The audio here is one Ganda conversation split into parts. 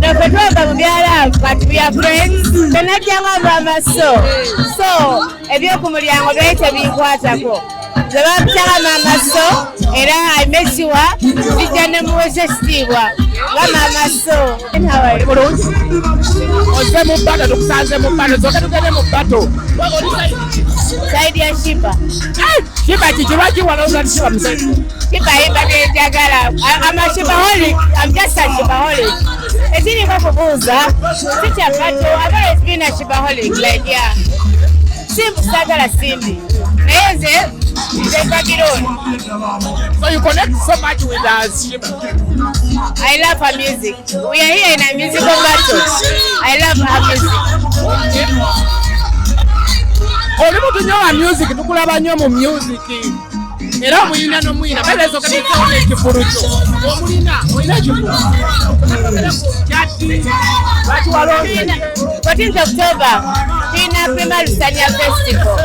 Ffe twava mu bya love, but we are friends. Tenajjanga maama, so ebyokumulyango byali tebinkwatako. Nze bampitanga maama, so era I make sure kijja ne muwesa ekitiibwa nga maama. So how are you? Bulungi. Ozze mu battle, tukusanze mu battle. Sooka tugende mu battle. Oli Side ya Sheebah. Sheebah kiki? Lwaki walowooza nti Sheebah musajja? Sheebah yimba byenjagala. I'm a Sheebaholic. I'm just a Sheebaholic. Ekiriko kubuuza si kya battle. I've always been a Sheebaholic, like, yeah. Simbu saagala Cindy, naye nze mpagira ono. So you connect so much with Sheebah. I love her music. We are here in a musical battle. I love her music. Oli muntu nnyo wa music, tukulaba nnyo mu music era omuyina n'omuyina berezoka tutewo n'ekifulu kyo omulina, olina ekifulu kyati, lwaki walonze? 14th October, tulina Prima Lusanya Festival.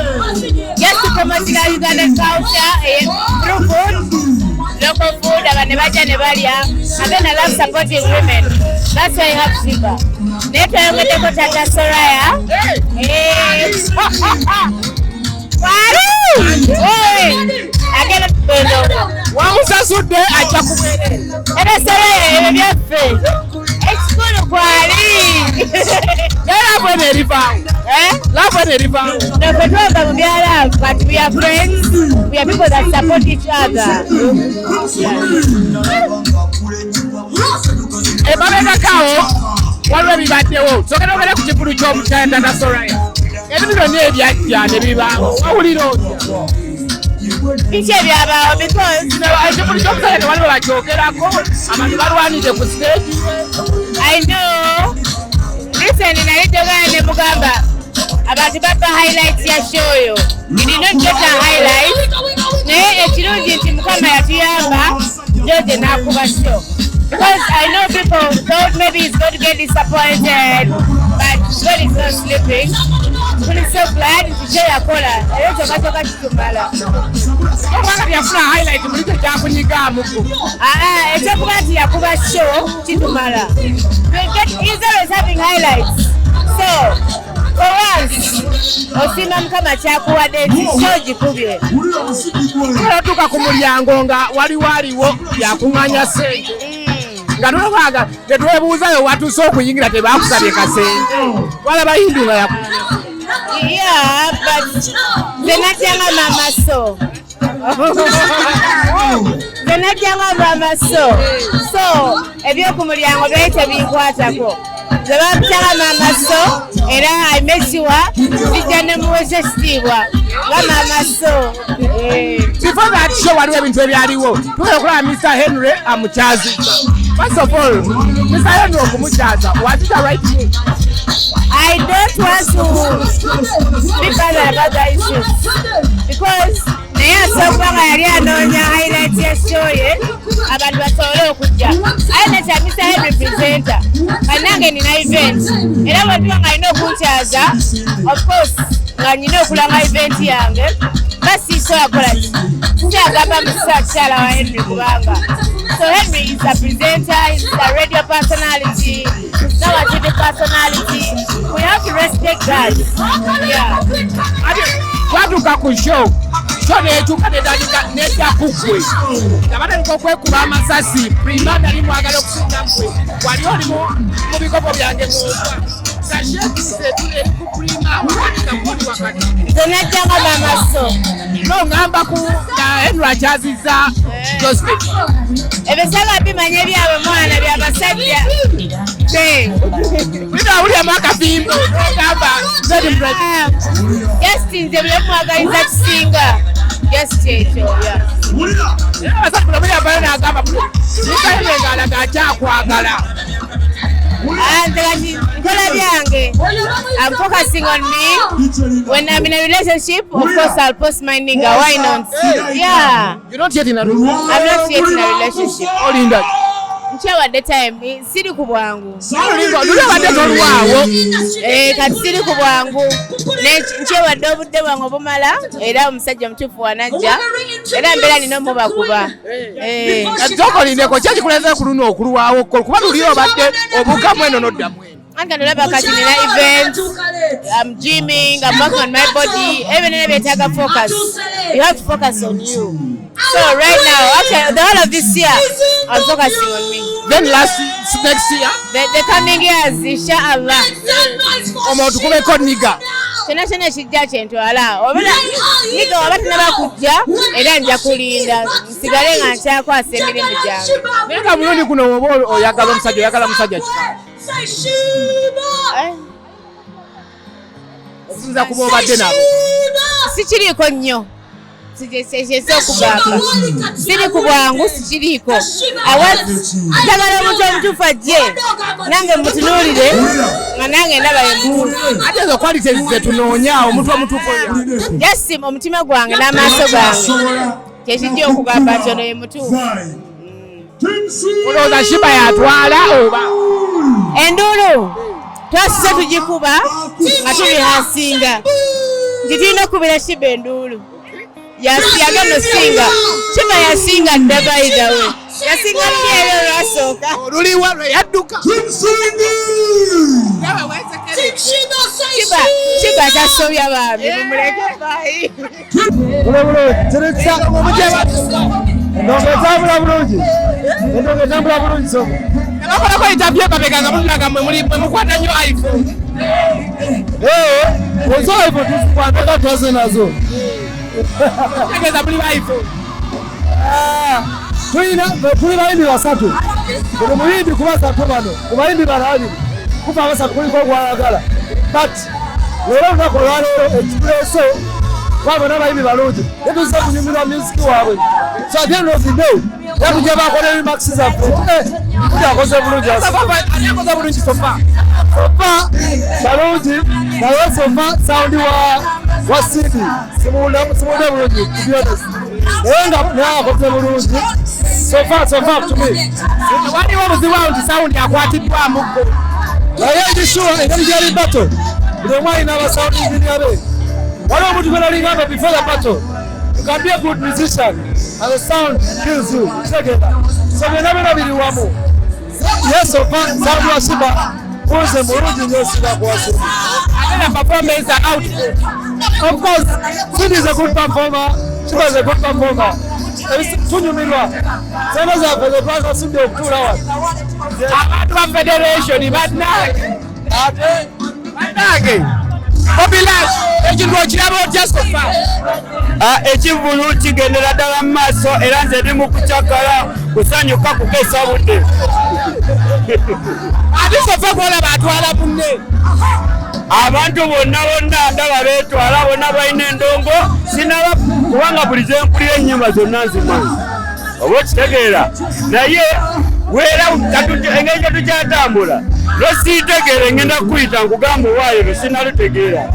Just to promote our Ugandan culture through food, local food, abantu ne bajja ne balya. And then I love supporting women. That's why I have Sheebah. Naye twayongeddeko Tata Soraya. Eh. Walu! Eh. Agenda tugenda. Wamusasudde, ajja kubwerera. Era Soraya, ebyo byaffe. Ekikulu kwali. Naye love eno erivaawo? Eh? Love eno erivaawo? No, ffe twava mu bya love, but we are friends. We are people that support each other. Emabegakawo waliwo ebibaddewo. Soka nogere ku kivulu ky'omukyala Tata Soraya, ebintu byonna ebyajja ne bibaawo, wawulira otya? Biki ebyabaawo? Because Ekivulu ky'omusajja tewaliwo bakyogerako, abantu balwanidde ku stage. I know. Listen, nali njogera ne mugamba abantu bapa highlights ya show yo. You did not get a highlight. Naye ekirungi nti Mukama yatuyamba, George n'akuba show. Because I know people thought maybe he's going to get disappointed, but God is not sleeping. Tuli so glad nti show yakola. Era kyokka kyokka kitumala. Obwanga teyafuna highlight, muli kyo kyakunyigaamuko? Ah, ekyokuba nti yakuba show kitumala. He's always having highlights. So, for once, osiima Mukama kyakuwadde nti show gikubye. Otuuka ku mulyango nga waliwo aliwo yakuŋŋaanya ssente, nga tolabanga tetwebuuzayo watuuse okuyingira, tebakusabye kasente, walaba Hindu nga yakuŋŋaanya. Yeah, but nze natyanga mama, so nze najjanga mama, so ebyokumulyango byali tebinkwatako. Nze bampitanga maama, so era I make sure kijja ne muwesa ekitiibwa nga maama. So eh. Before that show, waliwo ebintu ebyaliwo. Tugenda okulaba Mr Henry amukyazizza. First of all, Mr Henry okumukyaza, was it the right move? I don't want to be bothered about the issues because naye asobola okuba nga yali anoonya highlight ya show ye, abantu basobole okujja. Aye nekya Mr Henry presenter, bannange nina event, era bwe tuba nga alina okunkyaza, of course nga nina okulanga event yange, basiisobola kukola ki, sikyagamba musa kyala wa Henry, kubanga so Henry is a presenter, is a radio personality, is now a TV personality. We have to respect that, yeah. Ate twatuuka ku show, show netuuka netandika nedda ku ggwe nga batandika okwekuba amasasi. Prima nali mwagala okusinga ggwe, wali oli mu bikopo byange mwogwa sashekisetu eri ku Prima wakati nga wakati. Nze najjanga mamaso. No, ngamba ku nga Henry akyazizza Josephine. Ebisaba bimanya ebyabwe, mwana byabasajja. Prima awuliramu akafimbo nogamba nze ndi president. Just nze buli omwagaliza kisinga, just ekyo, yeah. Era abasajja buli omu yavayo n'agamba Mr Henry ng'alaga akyakwagala. Ah, nze kati nkola byange. I'm focusing on me. When I'm in a relationship, of course I'll post my nigga. Why not? Yeah. You're not yet in a relationship? I'm not yet in a relationship. Olinda. Nkyewadde time, siri ku bwangu. Luli obadde tolwawo. Eh, kati siri ku bwangu. Nkyewadde obudde bwange obumala, era omusajja omutuufu wanajja era mbeera nina omubakuba. Eh. Kati sokolindeko ki ekikuleze ku luno okulwawo kuba luli obadde obuukamu eno noddamu eno? Anti olaba kati nina events, I'm gymming, I'm working on my body. Ebyo byetaaga focus. You have to focus on you. So right now, actually the whole of this year I'm focusing on me. Then last next year? The coming years, inshallah. Omuntu kubeko nigga. Kyonna kyonna ekijja kyentwala. Obula nigga waba tanaba kujja, era nja kulinda nsigale nga nkyakwasa emirimu gyange. Naye nga mulundi guno oba oyagala omusajja, oyagala musajja kika? Eh, Okusinza kuba obadde nabo. Sikiriiko nnyo. Kyesa okugamba siri ku bwangu, sikiriiko. Njagala omuntu omutuufu ajje nange mutunuulire nga nange ndaba emutuufu. Ate ezo qualities ze tunoonya, omuntu omutuufu oyo. Just omutima gwange n'amaaso gange kyekijja okugamba nti ono ye mutuufu. Olowooza Sheebah yatwala oba? Enduulu twasise tugikuba nga tuli hasinga nti tulina okukubira Sheebah enduulu. Yagenda osinga. Sheebah yasinga dda, by the way yasinga luli eri olwasooka. Oluliwa lwe yadduka? Sheebah tasobya bambi, mumuleke bayi. Bulungi, endongo etambula bulungi, endongo etambula bulungi so. Bakolako interview emabega nga mulaga mwe muli mwe mukwata nnyo iPhone. Ozo iPhone tuzikwataka twaze nazo. Tegeeza muli ba iPhone. Tulina, tuli bayimbi basatu. Buli muyimbi ku basatu bano, ku bayimbi bano abiri kuva abasatu kuliko gwayagala, but leero olunaku olwaleero ekituleese kwabo n'abayimbi balungi netuze kunyumirwa music waabwe. So at the end of the day yatujja bakola remarks zaffe, kuti akoze bulungi. Ani akoze bulungi so far? So far balungi, naye so far sound wa Cindy simuwulira bulungi, to be honest, naye nga naye akoze bulungi so far, so far to me. Waliwo obuzibu awo nti sound akwatiddwamu. Naye ndisure engeri gyali battle, buli omu alina aba sound engineer be. Waliwo omuntu gwe nalingamba before the battle, you can be a good musician and the sound kills you, kitegeera? So byonna byonna biri wamu. Yes, so far sound wa Sheebah kunze mulungi nnyo, singa kuwasoma. Ate na performance output? Of course, Cindy is a good performer, Sheebah is a good performer. Tunyumirwa sente zaffe zetwasasudde okutuula wano. Abantu ba federation bannange. Ate Bannange. Bobby Lash, ekintu okiraba otya so far? Ah, ekivvulu kigendera ddala mu maaso era nze ndi mu kucakala kusanyuka kukeesa budde. Ate so far gwolaba atwala munne? Abantu bonna bonna ndaba beetwala, bonna balina endongo. Sinaba kubanga buli zenkulira ennyumba zonna nzimanyi, oba okitegeera, naye weera engeri gye tukyatambula lwesiitegeera engenda kukuyita nkugamba owaayo lwe sinalutegeera.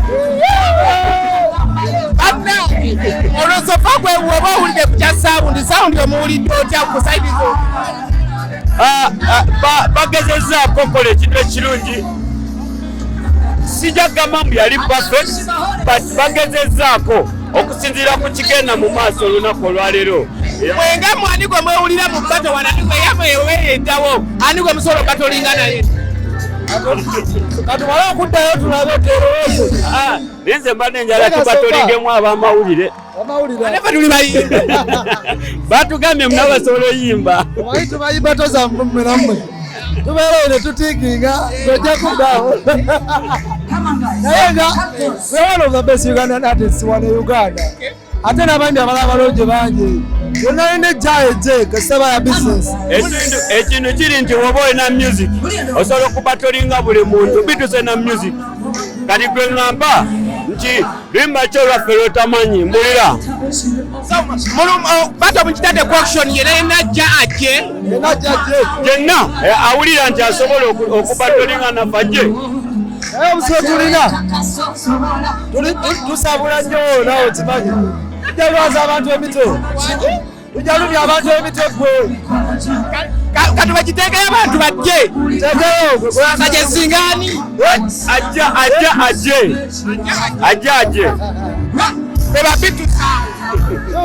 Bannange, olwo so far gwe woba owulidde ku kya sound, sound omuwulidde otya ku side zo? Ah, ah, bagezezzaako okukola ekintu ekirungi. Sijja kugamba mbu yali perfect, but bagezezzaako okusinziira ku kigenda mu maaso olunaku olwaleero. Mwenga mwe ani gwe mwewulira mu battle wano? Ani gwe yamwewereddawo? Ani gwe musobola obatolinga naye? Katumale okuddayo tulabe terowooze. Ah, naye nze mbadde njala tubatolingemu ab'amawulire. Amawulire. Ate ffe tuli bayimbi. Batugambye munabasobola oyimba. Omanyi tumanyi battle zammwe, nammwe tubeera ne tutiikinga tojja kuddaawo, naye nga we one of the best Ugandan artists wano e Uganda, ate n'abayimbi abalala balungi bangi. Yonna yonna ejja ejje kasitaba ya business. Ekintu kiri nti woba olina music osobola okubatolinga buli muntu bituse na music. Kati gwe ŋŋamba nti luyimba ki olwaffe lwotamanyi mbulira? Battle mukitadde ku auction, yena yenna ajja ajje. Yenna ajja ajje. Yenna awulira nti asobola okubatolinga naffe ajje. Naye obuzibu tulina tusabula nnyo, naawe okimanyi, tujja lwaza abantu emitwe, tujja lumya abantu emitwe gwe. Kati bakiteekeyo abantu bajje. Tegeyo. Suggestingani? Ajja, ajja, ajje, ajja, ajje. Bebabitusa.